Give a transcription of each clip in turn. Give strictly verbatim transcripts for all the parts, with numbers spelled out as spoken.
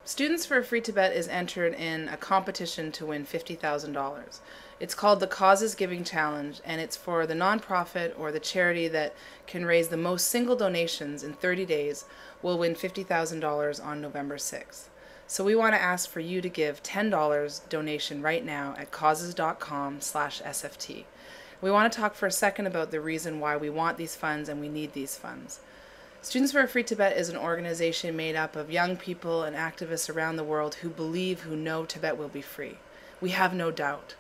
Students for a Free Tibet is entered in a competition to win fifty thousand dollars. It's called the Causes Giving Challenge, and it's for the nonprofit or the charity that can raise the most single donations in thirty days will win fifty thousand dollars on November sixth. So we want to ask for you to give ten dollars donation right now at causes.com/sft. We want to talk for a second about the reason why we want these funds and we need these funds. Students for a Free Tibet is an organization made up of young people and activists around the world who believe, who know Tibet will be free. We have no doubt.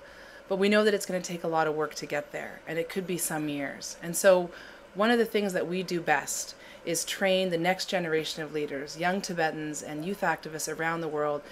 But we know that it's going to take a lot of work to get there, and it could be some years. And so, one of the things that we do best is train the next generation of leaders, young Tibetans and youth activists around the world,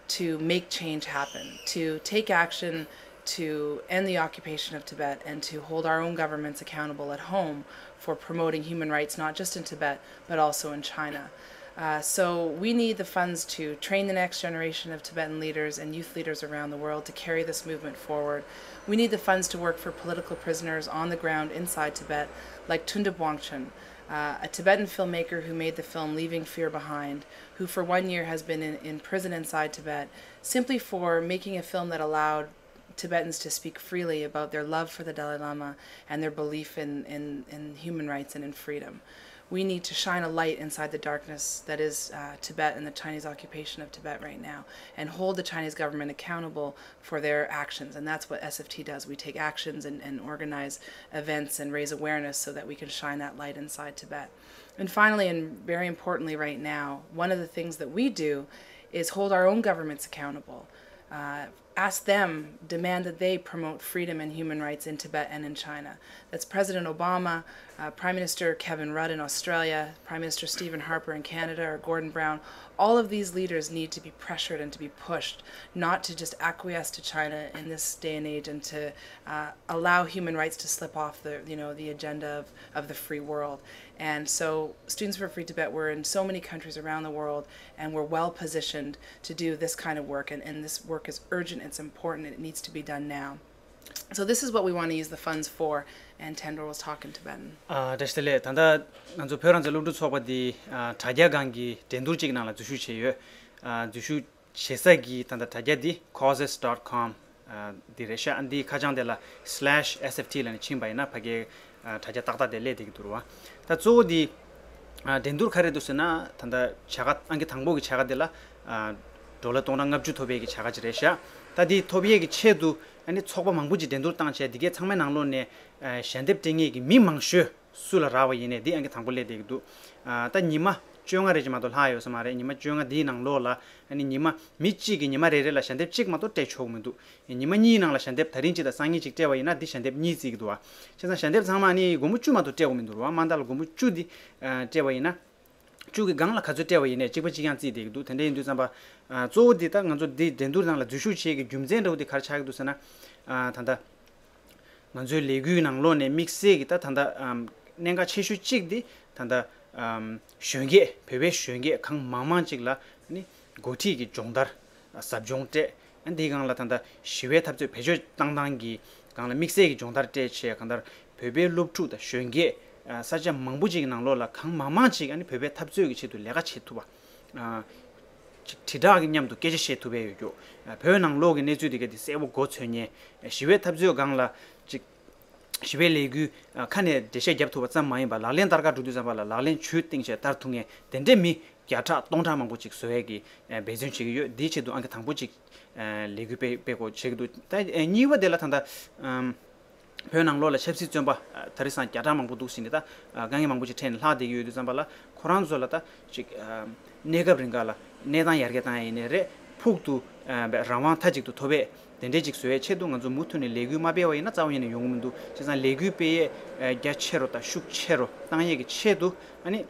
to make change happen, to take action to end the occupation of Tibet and to hold our own governments accountable at home for promoting human rights, not just in Tibet, but also in China. Uh, so we need the funds to train the next generation of Tibetan leaders and youth leaders around the world to carry this movement forward. We need the funds to work for political prisoners on the ground inside Tibet, like Tunda Bwangchen, uh, a Tibetan filmmaker who made the film Leaving Fear Behind, who for one year has been in, in prison inside Tibet, simply for making a film that allowed Tibetans to speak freely about their love for the Dalai Lama and their belief in, in, in human rights and in freedom. We need to shine a light inside the darkness that is, uh, Tibet and the Chinese occupation of Tibet right now, and hold the Chinese government accountable for their actions. And that's what S F T does. We take actions and, and organize events and raise awareness so that we can shine that light inside Tibet. And finally, and very importantly, right now, one of the things that we do is hold our own governments accountable. Uh, ask them, demand that they promote freedom and human rights in Tibet and in China. That's President Obama, uh, Prime Minister Kevin Rudd in Australia, Prime Minister Stephen Harper in Canada, or Gordon Brown. All of these leaders need to be pressured and to be pushed not to just acquiesce to China in this day and age and to, uh, allow human rights to slip off the, you know, the agenda of, of the free world. And so, Students for Free Tibet, we're in so many countries around the world, and we're well positioned to do this kind of work. And, and this work is urgent, it's important, and it needs to be done now. So, this is what we want to use the funds for, and Tendril will talk in Tibetan. ཨ། བཀྲ་ཤིས་བདེ་ལེགས། ད་ལྟ་ང་ཚོ་བོད་རང་བཙན་སློབ་ཕྲུག་ཚོགས་པ་འདི། ཨ། དྲ་རྒྱ་སྒང་གི་འགྲན་བསྡུར་གཅིག་ནང་ལ་འཛུལ་ཞུགས་བྱས་ཡོད། ཨ། འཛུལ་ཞུགས་བྱེད་ས་གི་ད་ལྟ་དྲ་རྒྱ་འདི་causes dot com འདི་རེད་ཤག་འདི་ཁ་བྱང་དེ་ལ་slash S F T ལབ་ནས་ཕྱིན་པ་ཡིན་ན་ཕ་གིའི་དྲ་རྒྱ་ཏག་ཏག་དེ་སླེབས་བསྡད་ཀྱི་འདུག་རེད་བ། ད་གཙོ་བོ་འདི་འགྲན་བསྡུར་ག་རེ་འདུག་ཟེར་ན། ད་ལྟ་བྱ་དགའ་ཨང་ཀི་དང་པོ་གི་བྱ་དགའ་དེ་ལ་ཌོ་ལར་སྟོང་ཕྲག་ལྔ་བཅུ་ཐོབ་ཡས་ཀྱི་བྱ་དགའ་ཅིག་རེད་ཤག་ད་འདི་ཐོབ་ཡས་ཀྱི་ཆེད་དུ་ཨ་ནི་ཚོགས་པ་མང་པོ་ཅིག་འགྲན་བསྡུར་བཏང་བྱས། འདི་གའི་ཚང་མའི་ནང་ལོགས་ནས་ཞལ་འདེབས་སྤྲད་མཁན་གྱི་མི་མང་ཤོས་སུ་ལ་རག་པ་ཡིན་ནའི་འདི་ཨང་ཀི་དང་པོ་སླེབས་བསྡད་ཀྱི་འདུག་ཨ། ད་ཉི་མ་བཅོ་ལྔ་རེ་ཅིག་མ་གཏོགས་ལྷག་ཡོད་ས་མ་རེད། ཉི་མ་བཅོ་ལྔ་འདིའི་ནང་ལོགས་ལ་ཨ་ནི་ཉི་མ་མི་གཅིག་གིས་ཉི་མ་རེ་རེ་ལ་ཞལ་འདེབས་གཅིག་མ་གཏོགས་སྤྲད་ཆོག་གི་མི་འདུག་ཉི་མ་གཉིས་ནང་ལ་ཞལ་འདེབས་ད་རིང་གཅིག་དང་སང་ཉིན་གཅིག་སྤྲད་པ་ཡིན་ན་འདི་ཞལ་འདེབས་གཉིས་བརྩི་གི་འདུག་བ། བྱས་ཙང་ཞལ་འདེབས་ཚང་མ་ཨ་ནི་སྒོར་མོ་བཅུ་མ་གཏོགས་སྤྲད་དགོས་མི་འདུག་རེད་བ། དམའ་མཐའ་ལ་སྒོར་མོ་བཅུ་འདི་ཨ་སྤྲད་པ་ཡིན་ན། བཅུ་གི་སྒང་ལ་ག་ཚོད་སྤྲད་པ་ཡིན་ནའི་གཅིག་པ་གཅིག་རྐྱང་བརྩིས་བསྡད་ཀྱི་འདུག་དེ་འདྲ་ཡིན་དུས་ཙམ་པ། ཨ། གཙོ་བོ་འདི་ད་ང་ཚོ་འདི་འགྲན་བསྡུར་ནང་ལ་འཛུལ་ཞུགས་བྱེད་ཀྱི་རྒྱུ་མཚན་འདྲ་བོ་འདི་ག་རེ་ཆགས་ཀྱི་འདུག་ཟེར་ན། ཨ། ད་ལྟ་ང་ཚོའི་ལས་འགུལ་ནང་ལོགས་ནས་དམིགས་བསལ་གྱི་ད་ད་ལྟ་ཨམ་གནད་འགག་ཆེ་ཤོས་གཅིག་འདི་ད་ལྟ་ཨམ་གཞོན་སྐྱེས། བོད་པའི་གཞོན་སྐྱེས་གང་མང་མང་ཅིག་ལ་ནི་འགོ་ཁྲིད་ཀྱི་སྦྱོང་བརྡར་ཟབ་སྦྱོང་སྤྲད། ཨ། འདིའི་སྒང་ལ་ད་ལྟ་ཞི་བའི་འཐབ་རྩོད་བེད་སྤྱོད་བཏང་སྟངས་ཀྱི་སྒང་ལ་དམིགས་བསལ་གྱི་སྦྱོང་བརྡར་སྤྲད་བྱས། གང་ལྟར་བོད་པའི་སློབ་ཕྲུག་དང་གཞོན་སྐྱེས་ཨ་ས་ཆ་མང་པོ་ཅིག་གི་ནང་ལོགས་ལ་གང་མང་མང་ཅིག་ཨ་ནི་བོད་པའི་འཐབ་རྩོད་ཀྱི་ཆེད་དུ་ལས་ཀ་བྱེད་ཐུབ་པ། ཨ། དྲིལ་བསྒྲགས་ཀྱི་མཉམ་དུ་སྐད་ཆ་བཤད་ཐུབ་པ་ཡོད་རྒྱུ། ཨ། བོད་ནང་ལོགས་ཀྱི་གནས་ཚུལ་དེ་ག་དེ་གསལ་པོ་མགོ་ཚོས་མཁན། ཞི་བའི་འཐབ་རྩོད་སྒང་ལ་ཅིག་ཞི་བའི་ལས་འགུལ་ཨ་ཁ་ནས་འགྲེལ་བཤད་བརྒྱབ་ཐུབ་པ་ཙམ་མ་ཡིན་པར་ལག་ལེན་བསྟར་ག་འགྲོ་དུས་ཙམ་པ་ལ་ལག་ལེན་ཇུས་གཏིང་བཅད་བསྟར་ཐུབ་མཁན་དེ་འདྲའི་མི་བརྒྱ་ཕྲག་སྟོང་ཕྲག་མང་པོ་ཅིག་བཟོ་ཡས་ཀྱི་ཨ་འབད་བརྩོན་བྱེད་ཀྱི་ཡོད། འདིའི་ཆེད་དུ་ཨང་ཀི་དང་པོ་ཅིག་ཨ་ལས་འགུལ་སྤེལ་སྤེལ་དགོས་བྱེད་ཀྱི་འདུག་ད་ཨ་གཉིས་པ་དེ་ལ་ད་ལྟ་ཨམ་བོད་ནང་ལོགས་ལ་ཆབ་སྲིད་བཙོན་པ་ཨ་ད་རེས་སང་བརྒྱ་ཕྲག་མང་པོ་འདུག་ཟེར་ནས། ད་ཨ་དཀའ་ངལ་མང་པོ་ཅིག་འཕྲད་ནས་ལྷག་བསྡད་ཀྱི་ཡོད་དུས་ཙམ་པ་ལ། ཁོ་རང་ཚོ་ལ་ད་ཅིག་ཨ་གནས་སྐབས་རིང་ག་ལ་གནས་སྟངས་ཡར་རྒྱས་བཏང་ཡ་ཡིན་ནའི་རེད། ཕུགས་ཏུ་ཨ་རང་དབང་མཐའ་གཅིག་ཏུ་ཐོབ་ཡས་དེ་འདྲས་ཅིག་བཟོ་ཡས་ཆེད་དུ་ང་ཚོ་མུ་མཐུད་ནས་ལས་འགུལ་མ་སྤེལ་བ་ཡིན་ན་རྩ་བ་ཉིད་ནས་ཡོང་གི་མི་འདུག་བྱས་ཙང་ལས་འགུལ་སྤེལ་ཡས་ཨ་རྒྱ་ཆེ་རུ་དང་ཤུགས་ཆེ་རུ་བཏང་ཡས་ཀྱི་ཆེད་དུ་ཨ་ནི།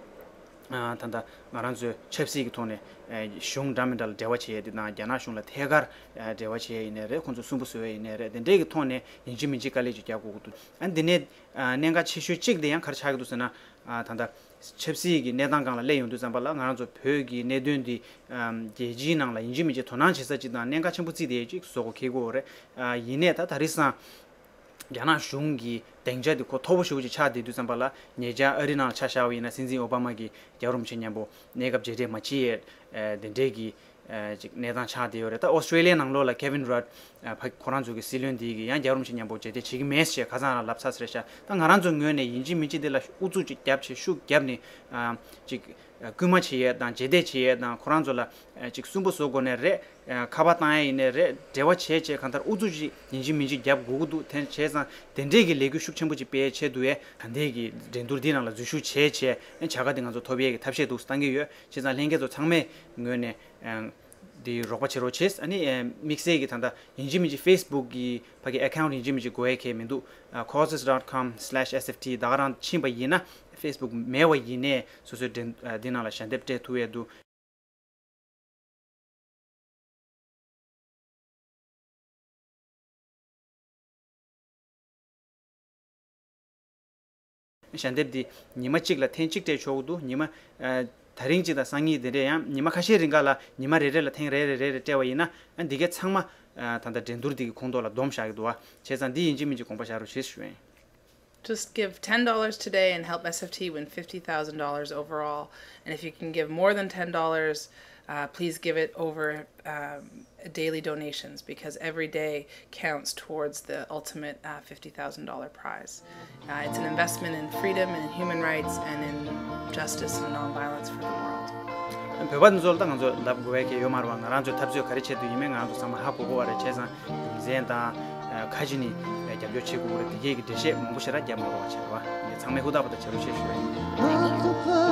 ཨ་ད་ལྟ་ང་རང་ཚོའི་ཆབ་སྲིད་ཀྱི་ཐོག་ནས་ཨ་གཞུང་འདྲ་མི་འདྲ་ལ་འབྲེལ་བ་བྱེད་ཡས་དེ་དང་། རྒྱ་ནག་གཞུང་ལ་ཐད་ཀར་ཨ་འབྲེལ་བ་བྱེད་ཡས་ཡིན་ནའི་རེད། ཁོང་ཚོ་སུན་པོ་བཟོ་ཡས་ཡིན་ནའི་རེད། དེ་འདྲས་ཀྱི་ཐོག་ནས་ཡིན་གཅིག་མིན་གཅིག་དཀའ་ལས་ཅིག་རྒྱག་དགོས་ཀྱི་འདུག་ཨ་འདི་ནས་ཨ་གནད་འགག་ཆེ་ཤོས་གཅིག་དེ་ཡང་ག་རེ་ཆགས་ཀྱི་འདུག་ཟེར་ན། ཨ་ད་ལྟ་ཆབ་སྲིད་ཀྱི་གནས་སྟངས་སྒང་ལ་སླེབས་ཡོང་དུས་ཙམ་པ་ལ་ང་རང་ཚོ་བོད་ཀྱི་གནད་དོན་འདི་ཨ་རྒྱལ་སྤྱིའི་ནང་ལ་ཡིན་གཅིག་མིན་གཅིག་དོ་སྣང་བྱེད་ས་ཅིག་དང་གནད་འགག་ཆེན་པོ་བརྩིས་བསྡད་ཡས་ཅིག་བཟོ་དགོས་ཁེལ་གྱི་ཡོད་རེད། ཨ་ཡིན་ནའི་ད་ད་རེས་སང་རྒྱ་ནག་གཞུང་གི་སྡིངས་ཆ་འདི་ཁོ་མཐོ་པོ་ཞེ་པོ་ཅིག་ཆགས་བསྡད་དུས་ཙམ་པ་ལ། ཉེ་ཆར་ཨ་རི་ནང་ལ་ཆ་བཞག་པ་ཡིན་ན་སྲིད་འཛིན་ཨོ་བྷ་མ་གིས་རྒྱལ་བ་རིན་པོ་ཆེ་མཉམ་པོ་གནས་སྐབས་མཇལ་འཕྲད་མ་བྱེད་ཡས་ཨ་དེ་འདྲའི་གི་ ཨ་ཅིག་གནས་སྟངས་ཆགས་བསྡད་ཡོད་རེད། ད་ཨོ་སི་ཀྲེ་ལི་ཡའི་ནང་ལོགས་ལ་Kevin Rudd ཨ་ཕ་ཁོ་རང་ཚོ་གི་སྲིད་བློན་འདི་གིས་ཡང་རྒྱལ་བ་རིན་པོ་ཆེ་མཉམ་པོ་མཇལ་འཕྲད་བྱེད་ཀྱི་མེད་ཟེར་ཁ་སང་རང་ལབ་ཚར་ཟེར་ཤག་ད་ང་རང་ཚོ་ངོས་ནས་ཡིན་གཅིག་མིན་གཅིག་འདི་ལ་ཨུ་ཚུགས་ཅིག་རྒྱབ་བྱས་ཤུགས་རྒྱབ་ནས་ཨ་ཅིག་སྐུལ་མ་བྱེད་ཡས་དང་རྗེས་འདེད་བྱེད་ཡས་དང་ཁོ་རང་ཚོ་ལ་ཨ་ཅིག་སུན་པོ་བཟོ་དགོས་ནས་རེད། ཨ་ཁ་པར་བཏང་ཡས་ཡིན་ནས་རེད། འབྲེལ་བ་བྱས་བྱས་གང་ལྟར་ཨུ་ཚུགས་ཅིག་ཡིན་གཅིག་མིན་གཅིག་རྒྱབ་དགོས་ཀྱི་འདུག་དེ་བྱས་ཙང་དེ་འདྲས་ཀྱི་ལས་འགུལ་ཤུགས་ཆེན་པོ་ཅིག་སྤེལ་ཡས་ཆེད་དུ་ཡས་ད་ལྟའི་གི་འགྲན་བསྡུར་འདི་ནང་ལ་འཛུལ་ཞུགས་བྱས་བྱས་བྱ་དགའ་འདི་ང་ཚོ་ཐོབ་ཡས་ཀྱི་ཐབས་ཤེས་འདུག་བཏང་གི་ཡོད། བྱས་ཙང་ལྷན་རྒྱས་ཚོ་ཚང་མའི་ངོས་ནས་ཨ་འདི་རོགས་པ་བྱེད་རོགས་བྱེད། ཨ་ནི་ཨ་དམིགས་བསལ་གྱི་ད་ལྟ་ཡིན་གཅིག་མིན་གཅིག་Facebook་གི་ཕ་གི་account་ཡིན་གཅིག་མིན་གཅིག་དགོས་ཡས་གལ་མི་འདུག་ཨ་causes dot com slash S F T ད་ག་རང་ཕྱིན་པ་ཡིན་ན་Facebook མེད་པ་ཡིན་ནའི་སོ་སོའི་འགྲན་ཨ་འདི་ནང་ལ་ཞལ་འདེབས་སྤྲད་ཐུབ་ཡས་འདུག་ཞལ་འདེབས་འདི་ཉི་མ་གཅིག་ལ་ཐེངས་གཅིག་སྤྲད་ཆོག་གི་འདུག་ཉི་མ་ཨ་དེ་རིང་གཅིག་དང་སང་ཉིན་དེ་འདྲས་ཡང་ཉི་མ་ཁ་ཤས་རིང་ག་ལ་ཉི་མ་རེ་རེ་ལ་ཐེངས་རེ་རེ་རེ་རེ་སྤྲད་པ་ཡིན་ན་ཨ་འདི་གའི་ཚང་མ་ཨ་ད་ལྟ་འགྲན་བསྡུར་འདི་གི་ཁོངས་གཏོགས་ལ་བསྡོམས་བཞག་གི་འདུག་བ། བྱས་ཙང་འདི་ཡིན་གཅིག་མིན་གཅིག་དགོངས་པ་བཞག་རོགས་བྱེད་ཞུ་ཡིན། Just give ten dollars today and help S F T win fifty thousand dollars overall. And if you can give more than ten dollars, uh, please give it over um, daily donations because every day counts towards the ultimate uh, fifty thousand dollars prize. Uh, it's an investment in freedom and in human rights and in justice and nonviolence for the world. བོད་པ་འདི་ཚོ་ལ་ད་ང་ཚོ་ལབ་དགོས་པའི་གལ་ཡོད་མ་རེད་བ། ང་རང་ཚོའི་འཐབ་རྩོད་ག་རེ་བྱེད་དུ་ཡིན་མིན་ང་རང་ཚོ་ཚང་མ་ཧ་གོ་གོ་བ་རེད། བྱས་ཙང་རྒྱུ་མཚན་དང་ཁ་ཅིག་ནི་རྒྱབ་སྐྱོར་བྱེད་དགོས་རེད། དེ་གས་ཀྱི་འགྲེལ་བཤད་མང་པོ་ཞེ་དྲག་རྒྱབ་མ་དགོས་པ་བྱེད་རོགས། ངས་ཚང་མས་ཧུར་ཐག་པ་ཐག་བྱེད་རོགས་ཞེས་ཞུ་ཡིན།